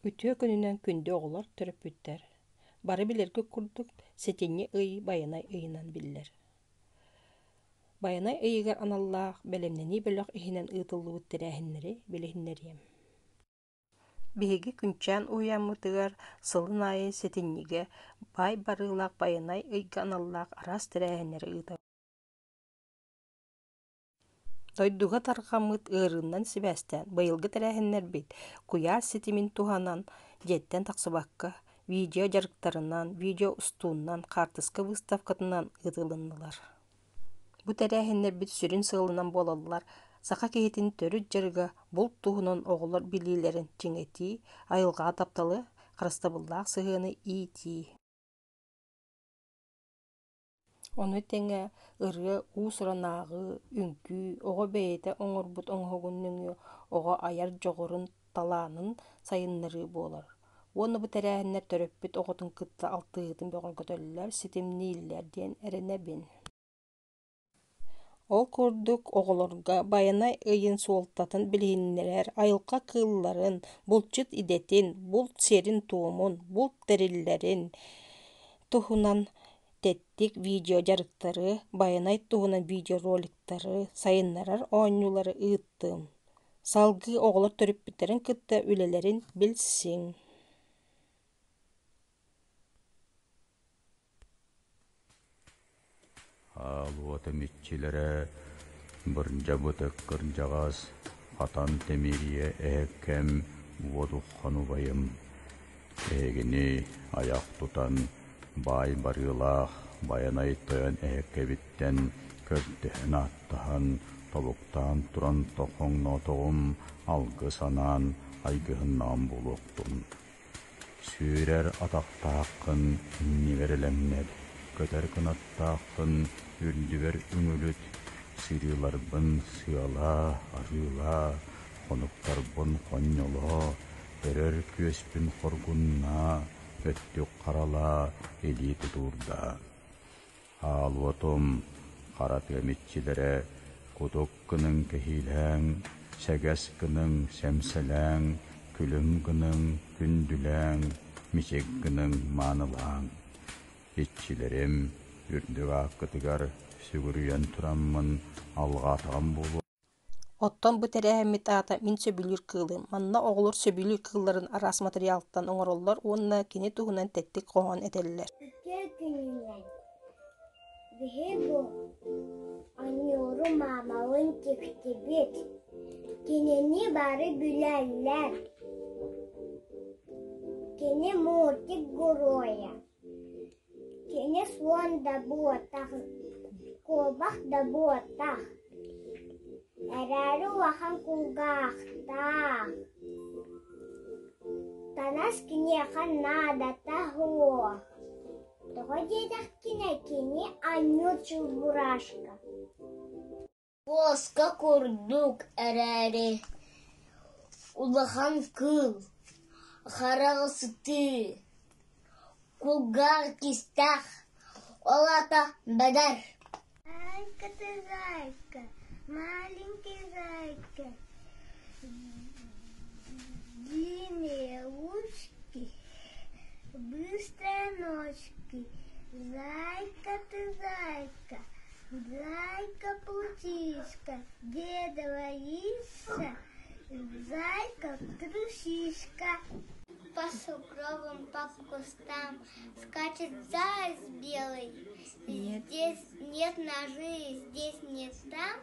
Үтүө күнүнэн күндү оҕолор, төрөппүттэр! Бары билэргит курдук, сэтинньи ый Байанай ыйынан биллэр. Байанай ыйыгар аналлаах бэлэмнэнии бөлөх иһинэн ыытыллыбыт тэрээһиннэри билиһиннэриэм. Биһиги Күнчээн уһуйааммытыгар сылын аайы сэтинньигэ баай барыылаах Байанай ыйга аналлаах араас тэрээһиннэри ыытабыт. Дойдуга тарҕаммыт ыарыынан сибээстээн быйылгы тэрээһиннэрбит куйаар ситимин туһанан дьиэттэн тахсыбакка видео дьарыктарынан, видео устуунан, хаартыска выставкатынан ыытылыннылар. Бу тэрээһиннэрбит сүрүн сыалынан буолаллар саха киһитин төрүт дьарыга булт туһунан оҕолор билиилэрин чиҥэтии, айылҕаҕа тапталы, харыстабыллаах сыһыаны иитии. Ону тэҥэ ырыа уус-уран ааҕыы, үҥкүү, оҕо бэйэтэ оҥорбут оҥоһугун нөҥүө оҕо айар дьоҕурун, талаанын сайыннарыы буолар. Уонна бу тэрээһиннэр төрөппүт оҕотун кытта алтыһыытын бөҕөргөтөллөр, ситимнииллэр диэн эрэнэбин. Ол курдук оҕолорго Байанай ыйын суолтатын билиһиннэрэр, айылҕа кыылларын, булчут идэтин, булт сиэрин-туомун, булт тэриллэрин туһунан тэттик видеодьарыктары, Байанай туһунан видеороликтары, сайыннарар оонньуулары ыыттым. Салгыы оҕолор төрөппүттэрин кытта үлэлэрин билсиҥ. Аал уотум иччилэрэ бырдьабытык кырдьаҕас, хатан тимириэ эһэккэм уодуххан убайым, эһигини айах тутан баай барыылаах Байанай тойон эһэккэбиттэн көрдөһөн-ааттаһан, тобуктаан туран тохоҥноотоҕум алгыс анаан айгыһыннаҕым буолуохтун. Сүүрэр атахтааххын иннибэр элэҥнэт, көтөр кынаттааххын үрдүбэр үҥүлүт, сырыыларбын сыалаа, арыылаа, хонуктарбын хонньолоо, өрөр күөспүн хоргуннаа, өттүк харалаа, илии тутуурдаа. Аал уотум, хара тыам иччилэрэ, кутук гыныҥ кэһиилээҥ, сэгэс гыныҥ сэмсэлээҥ, күлүм гыныҥ күндүлээҥ, мичик гыныҥ маанылааҥ. Иччилэрим, үрдүк ааккытыгар сүгүрүйэн тураммын алҕаатаҕым буолуо. Оттон бу тэрээһиммит аата «Мин сөбүлүүр кыылым». Манна оҕолор сөбүлүүр кыылларын араас матырыйаалтан оҥороллор уонна кини туһунан тэттик хоһоон этэллэр. Үтүө күнүнэн Биһиги Анньууру маамалыын тиктибит, кинини бары билэллэр. Кини мультик геройа, кини суон да буотах, куобах да буотах, эрээри улахан кулгаахтаах. Танас киниэхэ наадата суох. Тоҕо диэтэххинэ кини анньыыр чубураашка Куоска курдук эрээри улахан кыыл, хараҕа сытыы, кулгаах кистээх, ол аата бэдэр Зайка ты, зайка, маленький зайка, длинные ручки, быстрые ножки, зайка ты, зайка, зайка-плутишка, дедова ишься, зайка-трусишка. По сугробам, по кустам скачет заяц белый. Здесь нет ножи, здесь нет там.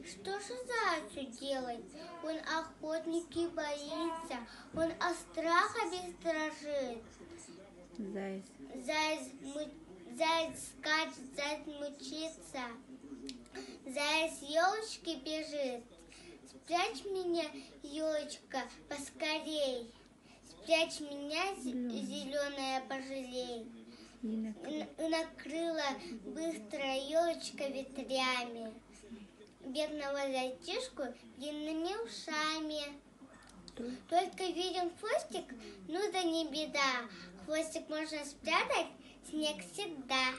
Что же зайцу делать? Он охотники боится, он от страха весь дрожит. Заяц. Заяц, заяц скачет, заяц мучится, заяц с елочки бежит. Спрячь меня, елочка, поскорей. Спрячь меня, зеленая, пожалей. Накрыла быстро елочка ветрями. Бедного зайчишку длинными ушами. Только видим хвостик, ну да не беда. Хвостик можно спрятать, снег всегда.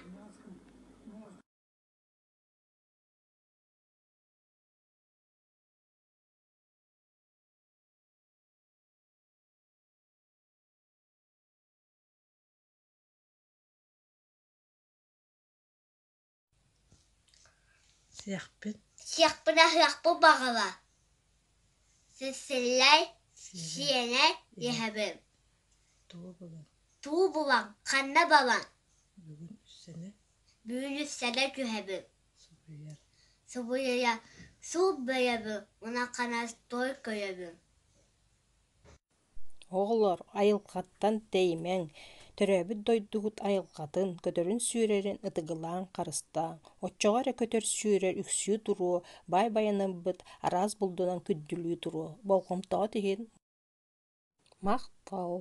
Сиэхпин. Сиэхпин аһыахпын баҕала. Сиссиллэй, сиэнэ иһэбин. Тугу булан? Тугу булан, ханна балан? Бүгүн үссэнэ. Бүгүн үссэнэ түһэбин. Субуйар. Субуйа суут бэйэбин, уна ханас той көрөбүн. Оҕолор, айылҕаттан тэйимэҥ, төрөөбүт дойдугут айылҕатын, көтөрүн-сүүрэрин ытыгылааҥ, харыстааҥ, оччоҕо эрэ көтөр-сүүрэр үксүү туруо, баай байанайбыт араас булдунан күндүлүү туруо. Болҕомтоҕут иһин махтал.